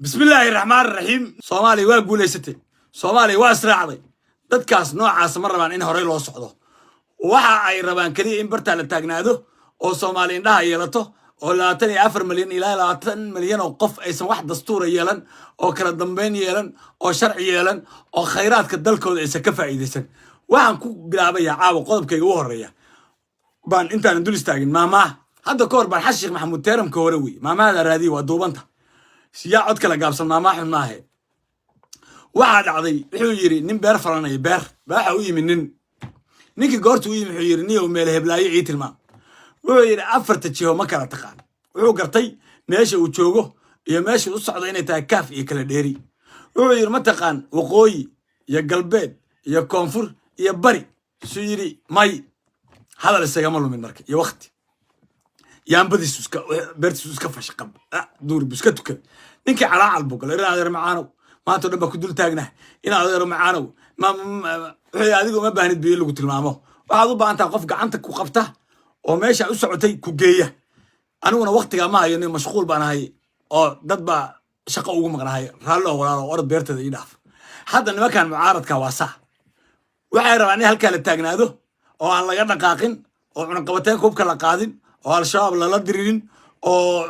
Bismillaahi raxmaan raxiim. Soomaaliya waa guulaysatay, Soomaaliya waa israacday. Dadkaas noocaas ma rabaan in horey loo socdo. Waxa ay rabaan keliya in bartaa la taagnaado oo Soomaali indhaha yeelato, oo 24 malyan ilaa 20 malyan oo qof aysan wax dastuura yeelan, oo kala dambeyn yeelan, oo sharci yeelan, oo khayraadka dalkooda aysan ka faa'iidaysan. Waxaan ku bilaabayaa caawa qodobkayga u horeeya baan intaanan dul istaagin maamaha. Hadda ka hor baan Xasan Sheekh Maxamuud term-ka hore wey maamahada raadiye waa duubanta siyaa cod kala gaabsan. Maamaa xun maahe. Waxaa dhacday, wuxuu yidhi nin beer falanaya beer baa waxa u yimi nin. Ninkii goorta u yimi wuxuu yidhi: "Niyow, meel heblaayo ii tilmaam." Wuxuu yidhi: "Afarta jiho ma kala taqaan?" Wuxuu gartay meesha uu joogo iyo meesha u socdo inay tahay kaaf iyo kala dheeri. Wuxuu yidhi: "Ma taqaan waqooyi iyo galbeed iyo koonfur iyo bari?" Suu yidhi: "May." Hadal isagama lumin marka iyo wakti. Yaambadiisu iska beertiisu iska fashaqab duuri bu iska tukaday. Ninkii calaacal buu galay: "In adeer macaanow, maanta o dhan baa ku dul taagnah. In adeero macaanow." Wuxuu yidhi: "Adigu uma baahnid biyo lagu tilmaamo. Waxaad u baahan tahay qof gacanta ku qabta oo meesha u socotay ku geeya. Aniguna waktigaa ma hayo, nin mashquul baan ahay oo dad baa shaqo ugu maqnahay. Raalli oo walaalo, orod, beerteeda ii dhaaf." Hadda nimankan mucaaradka waa saa. Waxay rabaan in halkaa la taagnaado oo aan laga dhaqaaqin, oo cunaqabateyn hubka la qaadin, oo Al-Shabaab lala diririn, oo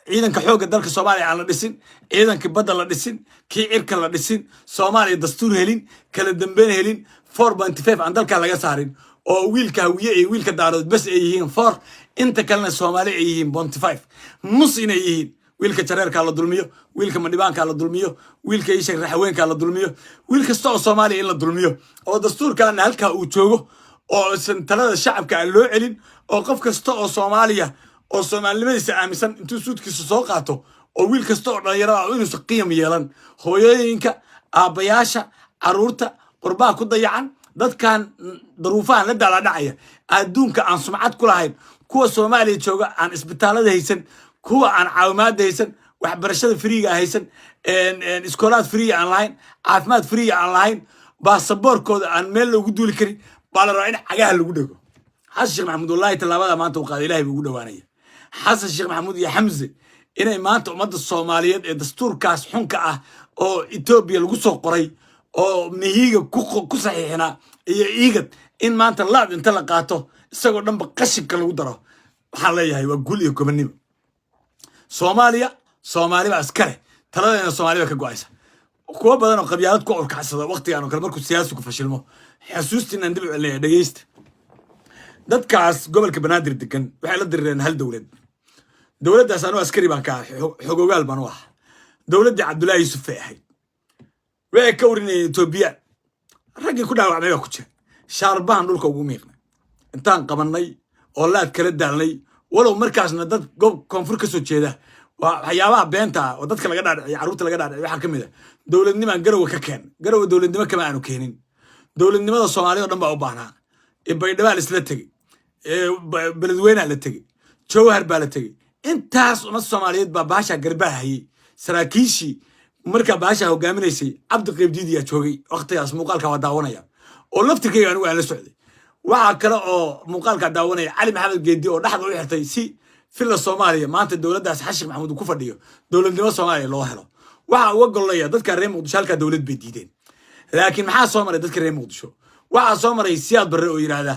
ciidanka xoogga dalka Soomaaliya aan la dhisin, ciidankii badda la dhisin, kii cirka la dhisin, Soomaaliya dastuur helin, kala dambeyn helin, 4.5 aan dalkaa laga saarin, oo wiilka Hawiye iyo wiilka Daarood bes ay yihiin four, inta kalena Soomaali ay yihiin 0.5, nus inay yihiin. Wiilka Jareerkaa la dulmiyo, wiilka Madhibaankaa la dulmiyo, wiilka ishak Raxaweenkaa la dulmiyo, wiil kasta oo Soomaaliya in la dulmiyo, oo dastuurkaana halkaa uu joogo, oo isan talada shacabka aan loo celin, oo qof kasta oo Soomaaliya oo Soomaalinimadiisa aaminsan intuu suudkiisa soo qaato, oo wiil kasta oo dhalinyarada ah inuusan qiyam yeelan, hooyooyinka, aabbayaasha, caruurta qurbaha ku dayacan, dadkan daruufahan la daaladhacaya, adduunka aan sumcad ku lahayn, kuwa Soomaaliya jooga aan isbitaalada haysan, kuwa aan caawimaada haysan, waxbarashada free-ga haysan, iskoolaad free-ga aan lahayn, caafimaad free-ga aan lahayn, baasaboorkooda aan meel loogu duuli karin, baa la rabaa in cagaha lagu dhego. Xasan Sheekh Maxamuud, wallahi, tallaabada maanta uu qaaday Ilahay buu ugu dhowaanaya. Xasan Sheekh Maxamuud iyo Xamse inay maanta ummadda Soomaaliyeed ee dastuurkaas xunka ah oo Etoobiya lagu soo qoray oo mihiiga ku saxiixinaa iyo IGAD in maanta laad inta la qaato isagoo dhanba qashinka lagu daro, waxaan leeyahay waa guul iyo gobonnimo. Soomaaliya Soomaali baa iska leh, taladeena Soomaali baa ka go'aysa. Kuwo badan oo qabyaalad ku urkacsada waqtigan oo kale markuu siyaasigu fashilmo, xasuustiinaan dib u celinaya. Dhegeysta, dadkaas gobolka Banaadir degan waxay la dirireen hal dowlad. Dowladdaas anuu askari baan ka ahay, xogogaal baan u ahaa. Dowladdii Cabdullaahi Yuusuf bay ahayd. Waxay ka warinayeen Etoobiyaan. Raggii ku dhaawacmay baa ku jira. Shaarbahan dhulka ugu miiqnay intaan qabannay oo laad kala daalnay, walow markaasna dad goob koonfur ka soo jeeda. Waa waxyaabaha beenta ah oo dadka laga dhaadhiciyo, carruurta laga dhaadhiciyo. Waxaa ka mid ah dowladnimaan Garowe ka keen. Garowe dowladnimo kama aanu keenin. Dowladnimada Soomaaliya o dhan baa u baahnaa. Baydhabaa la isla tegey, Beledweynaa la tegey, Jowhar baa la tegey. Intaas ummad Soomaaliyeed baa baashaa garbaa hayey. Saraakiishii markaa baashaa hogaaminaysay, Cabdi Qaybdiidiyaa joogay waqtigaas. Muuqaalka waa daawanaya oo laftirkayga anigu aan la socday. Waxaa kale oo muuqaalkaa daawanaya Cali Maxamed Geedi oo dhexda u xirtay si Villa Soomaaliya maanta dowladdaas Xashik Maxamuud uu ku fadhiyo dowladnimo Soomaaliya loo helo. Waxaa uga gollaya dadka reer Muqdisho halkaa dowlad bay diideen. Laakiin maxaa soo maray dadka reer Muqdisho? Waxaa soo maray Siyaad Barre oo yidhaahda: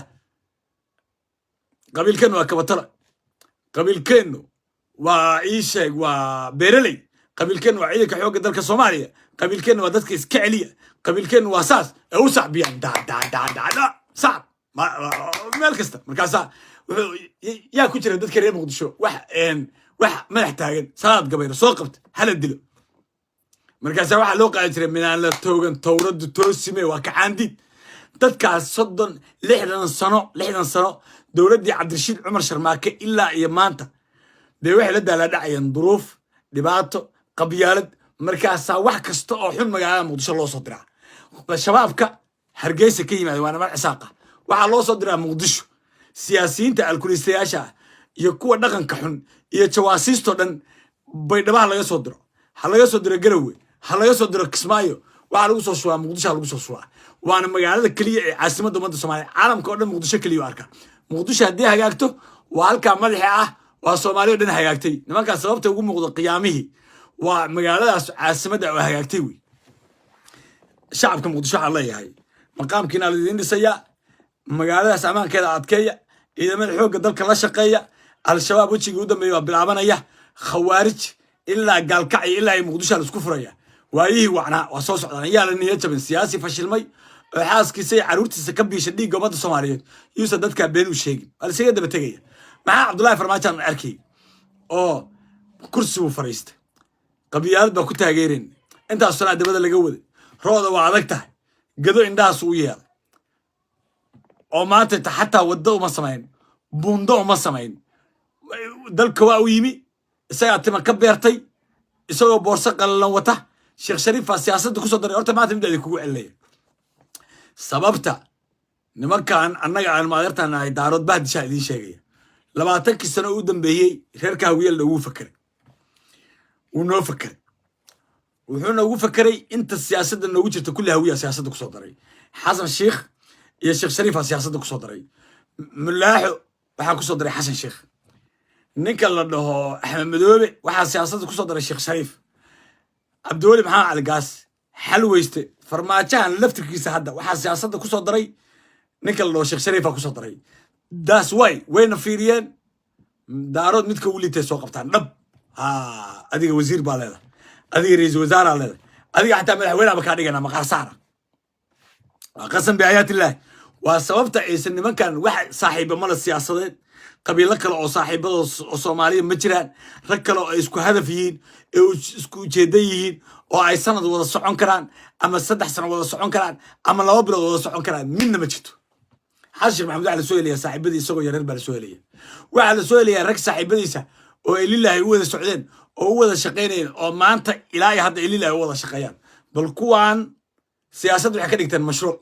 "Qabiilkeennu waa kabatala, qabiilkeennu waa ii sheeg, waa beereley, qabiilkeennu waa ciidanka xoogga dalka Soomaaliya, qabiilkeennu waa dadka iska celiya, qabiilkeennu waa saas." Ee u sacbiyaan da da da da da sacb meel kasta. Markaasaa wuxuu yaa ku jira dadka reer Muqdisho wax madax taagan Salaad Gabayro soo qabta, hala dilo. Markaasaa waxaa loo qaadi jiray minaan la toogan towradu toosime, waa kacaandiid. Dadkaas 30, 60 sano, 60 sano, dowladdii Cabdirashiid Cumar Sharmaake ilaa iyo maanta dee waxay la daalaadhacayeen duruuf, dhibaato, qabyaalad. Markaasaa wax kasta oo xun magaalada Muqdisho loo soo diraa. Shabaabka Hargeysa ka yimaada waa niman Cisaaqa, waxaa loo soo diraa Muqdisho. Siyaasiyiinta alkulistayaasha ah iyo kuwa dhaqanka xun iyo jawaasiistoo dhan Baydhabaha laga soo diro, ha laga soo diro Garowe, ha laga soo diro Kismaayo, waxaa lagu soo shubaa Muqdisho, ha lagu soo shubaa. Waana magaalada keliya ee caasimadda ummadda Soomaaliya. Caalamka oo dhan Muqdisho keliya u arka. Muqdisho haddii hagaagto waa halkaa madaxa ah, waa Soomaaliya o dhan hagaagtay. Nimankaas sababta ugu muuqdo qiyaamihii. Waa magaaladaas caasimadda oo hagaagtay wey. Shacabka Muqdisho waxaan leeyahay, maqaamkiina laidiin dhisayaa, magaaladaas ammaankeeda adkeeya, ciidamada xoogga dalka la shaqeeya. Al-Shabaab wejigii u dambeeya waa bilaabanaya. Khawaarij ilaa Gaalkacyo ilaa ay Muqdisho la isku furaya. Waayihii wacnaa waa soo socdaan. Ayaa la niyad jabin. Siyaasi fashilmay oo xaaskiisa iyo carruurtiisa ka biisha dhiigga ummadda Soomaaliyeed yuusan dadkaa been u sheegin. Waa laisaga daba tegaya. Maxaa Cabdullaahi Farmaajoan arkay oo kursi buu fadhiistay, qabyaalad baa ku taageereen, intaas sanaa dabada laga waday. Rooda waa adag tahay. Gado indhahaas u yeelay oo maanta xataa waddo uma samayn, buundo uma samayn. Dalka waa u yimi, isagaa tima ka beertay, isagoo boorso qalalan wata. Sheekh Shariif baa siyaasadda kusoo daray. Horta maanta mid idinkugu celinaya: sababta nimankan annaga aan maadeertaan nahay Daarood bahdishaa idiin sheegaya. 20kii sano u dambeeyey reerka Hawiyeel ugu fakeray, wuu noo fakeray, wuxuu noogu fakeray inta siyaasadda noogu jirta kulli Hawiya siyaasadda kusoo daray. Xasan Sheikh iyo Sheekh Shariifaa siyaasadda kusoo daray. Mulaaxo waxaa kusoo daray Xasan Sheikh. Ninka la dhaho Axmed Madoobe waxaa siyaasadda kusoo daray Sheekh Shariif. Cabdiweli Maxamed Cali Gaas, xal weyste, Farmaajahan laftirkiisa hadda waxaa siyaasadda kusoo daray ninka la dhaho Sheekh Shariifa kusoo daray. Das way wayna fiiriyeen. Daarood midka ugu liitay soo qabtaan dhab. Ha, adiga wasiir baa leedahay, adiga ra'iisul wasaaraa leedahay, adiga xataa madaxweyne ba kaa dhigana maqaar saara. Waa qasam biaayaat illaah. Waa sababta aysan nimankan wax saaxiiba mala siyaasadeed. Qabiilo kale oo saaxiibada oo Soomaaliya ma jiraan. Rag kale oo ay isku hadaf yihiin ee isku ujeedan yihiin oo ay sanad wada socon karaan ama 3 sano wada socon karaan ama 2 bilood wada socon karaan midna ma jirto. Xasan Sheekh Maxamed waxaa lasoo helaya saaxiibadii isagoo yareer baa lasoo helaya. Waxaa lasoo helayaa rag saaxiibadiisa oo ay lilaahi u wada socdeen oo u wada shaqaynayeen oo maanta ilaa iyo hadda ay lilaahi u wada shaqeeyaan. Bal kuwaan siyaasadda waxay ka dhigteen mashruuc,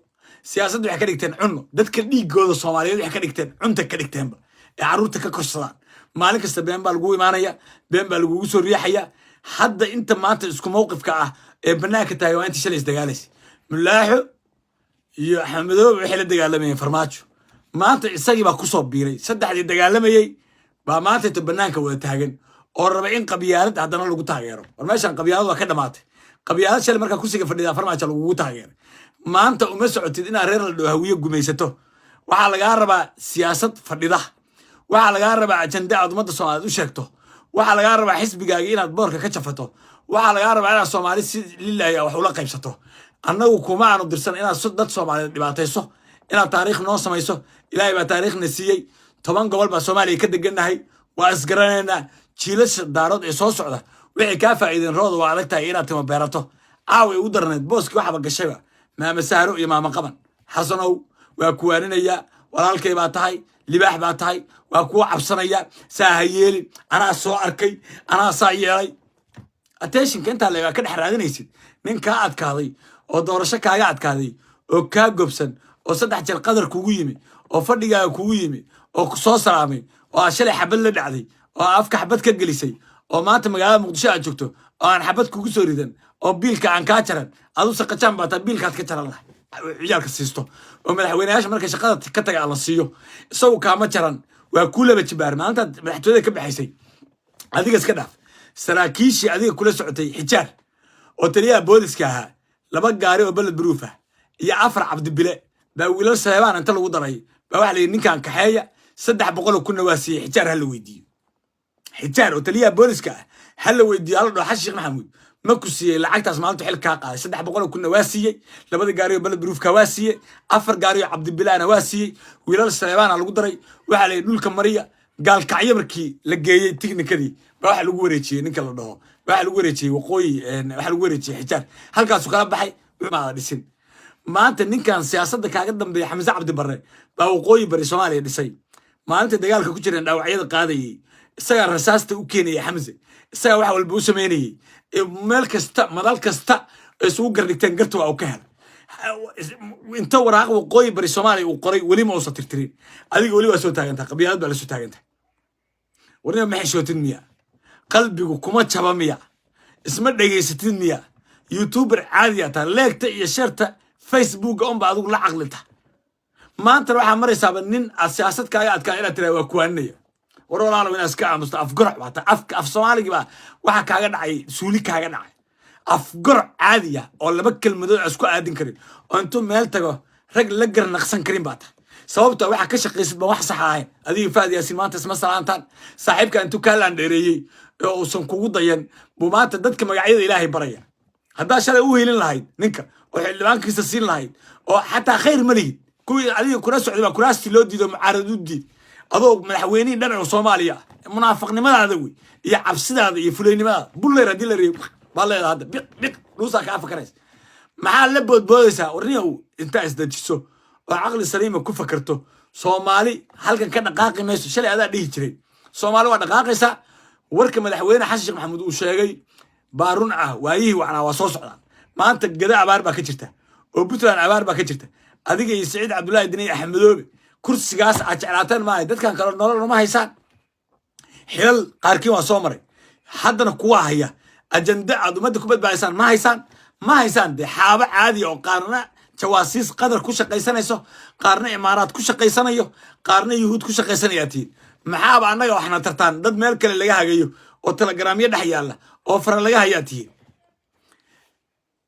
siyaasadda waxay ka dhigteen cunno. Dadka dhiigooda Soomaaliyeed waxay ka dhigteen cunta ka dhigteenba ee carruurta ka korsadaan. Maalin kasta been baa lagu imaanaya, been baa lagugu soo riixaya. Hadda inta maanta isku mawqifka ah ee bannaanka taagan waa inta shalay isdagaalaysa. Mulaaxo iyo Axmed Madoobe waxay la dagaalamayeen Farmaajo. Maanta isagii baa kusoo biiray. Saddexdii dagaalamayey baa maanta inta bannaanka wada taagan oo raba in qabyaalad haddana lagu taageero. War meeshan qabyaalad waa ka dhamaatay. Qabyaalad shalay markaa kursiga fadhidaa Farmaajo lagugu taageeray. Maanta uma socotid inaad reer la dhaho Hawiye gumaysato. Waxaa lagaa rabaa siyaasad fadhida, waxaa lagaa rabaa ajande aad ummadda Soomaaliyeed u sheegto, waxaa lagaa rabaa xisbigaaga inaad boorka ka jafato, waxaa lagaa rabaa inaad Soomaali si lilaahi wax ula qaybsato. Annagu kuma aanu dirsan inaad dad Soomaaliyeed dhibaatayso, inaad taariikh noo samayso. Ilaahay baa taariikhna siiyey. 10 gobol baa Soomaaliya ka degannahay, waa isgaranaynaa. Jiilasha Daarood ee soo socda waxay kaa faa'iideen. Rooda waa adag tahay inaad timo beerato. Caaway ugu darnayd booskii waxaba gashayba Maama Sahro iyo Maama Qaban. Xasanow, waa kuwaaninayaa. Walaalkay baa tahay, libaax baa tahay, waa kuwa cabsanaya. Saa ha yeelin, anaa soo arkay, anaa saa yeelay. Attentionka intaa leegaa ka dhex raadinaysid nin kaa adkaaday oo doorasho kaaga adkaaday oo kaa gobsan oo 3 jeer qadar kugu yimi oo fadhigaaga kugu yimi oo ku soo salaamay oo aad shalay xabad la dhacday oo afka xabad ka gelisay oo maanta magaalada Muqdisho aad joogto oo aan xabad kugu soo ridan oo biilka aan kaa jaran. Adu saqajaan baa taa, biilkaad ka jaran lahay ciyaalka siisto oo madaxweyneyaasha markay shaqada ka taga la siiyo. Isagu kaama jaran, waa kuu laba jibaar. Maalintaad madaxtooyada ka baxaysay, adiga iska dhaaf, saraakiishii adiga kula socotay, Xijaar oo taliyaha booliska ahaa, laba gaari oo beled baruuf ah iyo afar Cabdibile baa wiilal Saleebaan inta lagu daray baa waxa la yidhi ninkan kaxeeya. 300,000-na waa siiyey. Xijaar ha la weydiiyo, Xijaar oo taliyaha booliska ah ha la weydiiyo, hala dhaho: Xasan Sheekh Maxamuud ma ku siiyey lacagtaas maalintu xil kaa qaaday? 300,000-na waa siiyey, labada gaari oo beled baruufka waa siiyey, afar gaari oo Cabdibilaana waa siiyey, wiilal Saleebaana lagu daray. Waxaa la yidhi dhulka mariya. Gaalkacyo markii la geeyey tiknikadii baa waxa lagu wareejiyey ninka la dhaho, baa waxa lagu wareejiyey waqooyi, waxa lagu wareejiyey Xijaar. Halkaasu kala baxay, maada dhisin. Maanta ninkan siyaasadda kaaga dambeeya, Xamse Cabdi Barre, baa waqooyi bari Soomaaliya dhisay. Maalinta dagaalka ku jireen dhaawacyada qaadayey isagaa, rasaasta u keenayay Xamse isagaa, wax walba u sameynayey. Meel kasta, madal kasta ay isugu gardhigteen garta waa uu ka helay. Inta waraaq waqooyi bari Soomaaliya uu qoray weli ma uusan tirtirin. Adiga weli waa soo taagantaha, qabyaalad baa la soo taagantahay. Warnima ma xishootid miya? Qalbigu kuma jaba miya? Isma dhegaysatid miya? YouTuber caadi a taha, leegta iyo shareta Facebooka unba adigu la caqlita. Maantana waxaa maraysaaba nin aad siyaasad kaaga adkaa inaad tiraa waa kuwaaninaya. War walaalow, inaad iska aamusto. Afgoroc baa ta afka af Soomaaligii baa waxa kaaga dhacay, suuli kaaga dhacay. Afgoroc caadiya oo laba kelmadood aan isku aadin karin oo intuu meel tago rag la garnaqsan karin baa tahay. Sababta waxa ka shaqaysid ba wax sax ahayn. Adiga Fahad Yaasiin maanta isma salaantaan. Saaxiibka intuu kaa laandheereeyey oo uusan kugu dayan buu maanta dadka magacyada Ilaahay baraya. Haddaa shalay u helin lahayd ninka oo xildhibaankiisa siin lahayd oo xataa khayr ma lihid. Kuwii adiga kula socday baa kuraastii loo diido, mucaarad u diid, adoo madaxweynihii dhan oo Soomaaliya ah. Munaafiqnimadaada wey iyo cabsidaada iyo fulaynimadaada. Bulleyr haddii la reebo baa leedaha hadda biq biq dhuusaa kaa fakaraysa. Maxaa la boodboodaysaa? Warniyow, intaa isdejiso oo caqli saliima ku fakarto, Soomaali halkan ka dhaqaaqi mayso. Shalay adaa dhihi jiray Soomaali waa dhaqaaqaysaa. Warka madaxweyne Xasan Sheekh Maxamuud uu sheegay baa run ah. Waayihii wacnaa waa soo socdaan. Maanta Gada abaar baa ka jirta oo Puntland abaar baa ka jirta. Adiga iyo Siciid Cabdullaahi Deni iyo Axmedoobe kursigaas aad jeclaateen maahay. Dadkan kale nolol uma haysaan. Xilal qaarkiin waa soo maray, haddana kuwa haya. Ajande aad ummadda ku badbaadisaan ma haysaan, ma haysaan. Dee xaabo caadiya oo qaarna jawaasiis Qadar ku shaqaysanayso, qaarna Imaaraad ku shaqaysanayo, qaarna Yuhuud ku shaqaysanayaa tihiin. Maxaaba annaga waxna tartaan? Dad meel kale laga hagayo oo telegramyo dhex yaalla oo fara laga hayaa tihiin.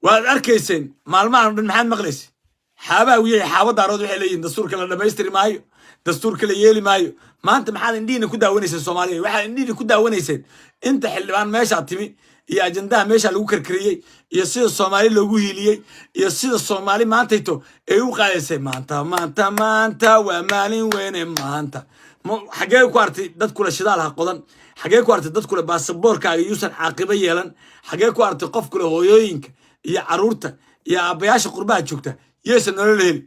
Waad arkayseen maalmahan o dhan. Maxaad maqlaysa? Xaabaha wiyay, xaabo Daarood waxay leeyihin dastuurka la dhamaystiri maayo, dastuurka la yeeli maayo. Maanta maxaad indhihiina ku daawanayseen, Soomaaliya? Waxaad indhihiina ku daawanayseen inta xildhibaan meeshaa timi iyo ajandaha meesha lagu karkariyey iyo sida Soomaali loogu hiiliyey iyo sida Soomaali maantayto ay u qaadaysay. Maanta, maanta, maanta waa maalin weyne. Maanta xaggee ku artay dad kule shidaal ha qodan? Xaggee ku artay dad kule baasaboorkaaga yuusan caaqibo yeelan? Xaggee ku artay qof kule hooyooyinka iyo caruurta iyo aabbayaasha qurbaha joogta yeesan nolol heli,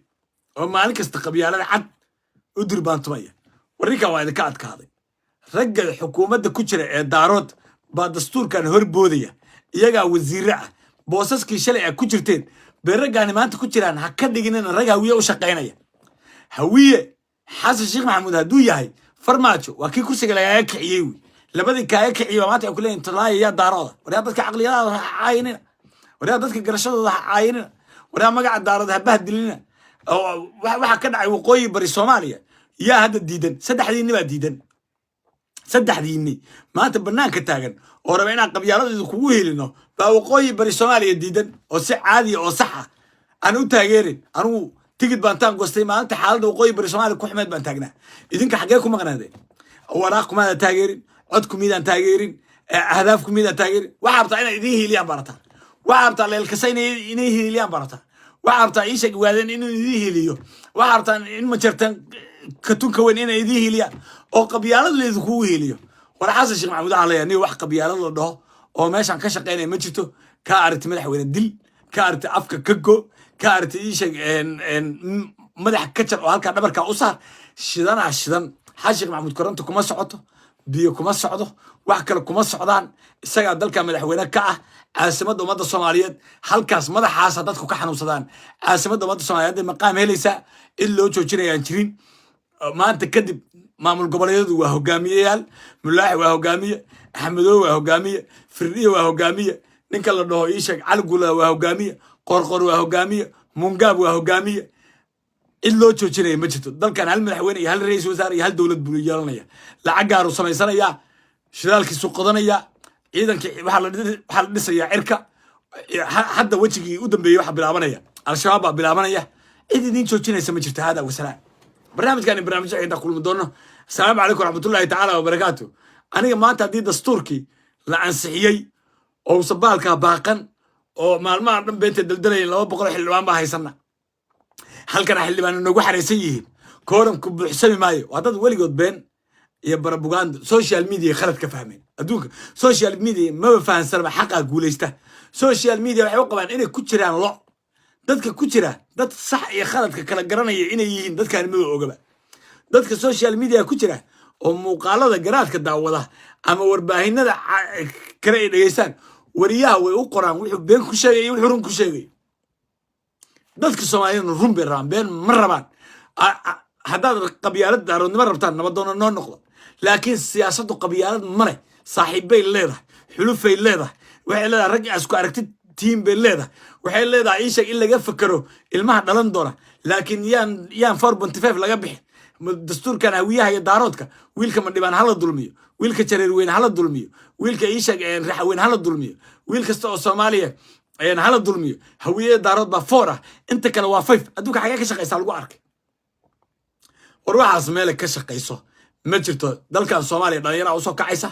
oo maalin kasta qabyaalada cad u durbaantumaya? War ninkan waa idinka adkaaday. Ragga xukuumadda ku jira ee Daarood baa dastuurkan horboodaya. Iyagaa wasiire ah. Boosaskii shalay aad ku jirteen bay raggaani maanta ku jiraan. Ha ka dhiginina rag Hawiye u shaqaynaya. Hawiye Xasan Sheekh Maxamuud hadduu yahay, Farmaajo waa kii kursiga lagaaga kiciyey. Wey labadii kaaga kiciyey baa maanta ay ku leeyihin talaaya yaa Daarooda. Waryaa, dadka caqliyadaada ha caayinina. Waryaa, dadka garashadooda ha caayinina. Waryaa, magaca Daarood ha bahdilina. Waxa ka dhacay waqooyi bari Soomaaliya yaa hadda diidan? Saddexdiinni baa diidan. Saddexdiinni maanta banaanka taagan oo raba inaan qabyaaladeedu kugu helino baa waqooyi bari Soomaaliya diidan oo si caadiya oo sax ah aan u taageerin. Anugu tigid baan taan goostay maalinta xaaladda waqooyi bari Soomaaliya ku xumeed baan taagnaa. Idinka xaggee ku maqnaadeen? Waraaq kumaadaan taageerin, cod kumiidaan taageerin, ahdaaf kumiidaan taageerin. Waxaa rabtaa inay idiin hiiliyaan barataa. Waxaa rabtaa Leelkasa inay hiiliyaan barataa. Waxaa rabtaa iisheeg waadeen inuu idiin hiiliyo. Waxaa rabtaa in Majartan katunka weyn inay idiin hiiliyaan oo qabyaalad laydinkugu hiiliyo. War Xasan Sheekh Maxamuud waxaa leeyahay, nin wax qabyaalad la dhaho oo meeshan ka shaqaynaya ma jirto. Kaa aragti madaxweyne dil, ka aragti afka ka go, ka aragti iisheeg madaxa ka jar oo halkaa dhabarkaa u saar. Shidanaa shidan. Xasan Sheekh Maxamuud koronto kuma socoto, biyo kuma socdo, wax kale kuma socdaan. Isagaa dalka madaxweyne ka ah. Caasimadda ummadda Soomaaliyeed halkaas madaxaasa dadku ka xanuunsadaan. Caasimadda ummadda Soomaaliyeed hadday maqaam helaysaa, cid loo joojinayaan jirin. Maanta kadib maamul goboleedyadu waa hogaamiyeyaal. Mulaaxi waa hogaamiye, Axmedoobe waa hogaamiye, Firdhiye waa hogaamiye, ninka la dhaho iisheeg Cali Gula waa hogaamiye, Qorqor waa hogaamiye, Mungaab waa hogaamiye. Cid loo joojinaya ma jirto. Dalkan hal madaxweyne iyo hal ra-iisul wasaare iyo hal dowlad buu yeelanaya. Lacag gaaruu samaysanayaa, shidaalkiisu qodanaya, ciidankii waxaa la dhisayaa cirka. Hadda wejigii u dambeeyey waxaa bilaabanaya Al-Shabaab baa bilaabanaya. Cid idiin joojinaysa ma jirto. Hada wasalaam. Barnaamijkan barnaamijyo intaan kulmi doono, asalaamu calaykum waraxmatullahi tacaala wabarakaatu. Aniga maanta haddii dastuurkii la ansixiyey oo usabaalkaa baaqan oo maalmahan dhan beenta daldalayan, 200 xildhibaan baa haysana, halkana xildhibaan noogu xaraysan yihiin, kooramku buuxsami maayo. Waa dad weligood been iyo barabuganda, social media khalad ka fahmeen. Adduunka social media maba fahansanaba. Xaqaa guulaysta. Social media waxay u qabaan inay ku jiraan lo dadka ku jira dad sax iyo khaladka kala garanaya inay yihiin. Dadkaan maba ogaba. Dadka social media ku jira oo muuqaalada garaadka daawada ama warbaahinada kale ay dhegeystaan, wariyaha way u qoraan wuxuu been ku sheegay iyo wuxuu run ku sheegay. Dadka Soomaaliyadna run bay rabaan, been ma rabaan. Haddaad qabyaalad Daaroodnimo rabtaan, nabadoona noo noqdo. Laakiin siyaasaddu qabyaalad ma leh. Saaxiibbay leedahay, xulufay leedahay, waxay leedahay rag isku aragti tiim bay leedahay. Waxay leedahay ii sheeg in laga fekero ilmaha dhalan doona. Laakiin yaan 4.5 laga bixin. Dastuurkan Hawiyaha iyo Daaroodka, wiilka Madhibaan hala dulmiyo, wiilka Jareerweyne hala dulmiyo, wiilka iisheeg Raxaweyn hala dulmiyo, wiil kasta oo Soomaaliya hala dulmiyo. Hawiye, Daarood baa four ah, inta kale waa five. Adduunka xagee ka shaqaysaa lagu arkay? War waxaas meele ka shaqayso ma jirto. Dalkan Soomaaliya dhallinyaraa usoo kacaysa,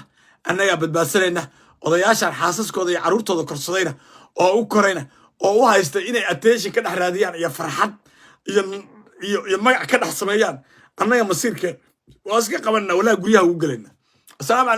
annagaa badbaadsanayna. Odayaashan xaasaskooda iyo carruurtooda korsadayna oo u korayna oo u haysta inay attention ka dhex raadiyaan iyo farxad iyo magac ka dhex sameeyaan, annaga masiirkeen waa iska qabanana. Walaa guryaha ugu gelayna. Asalaamu.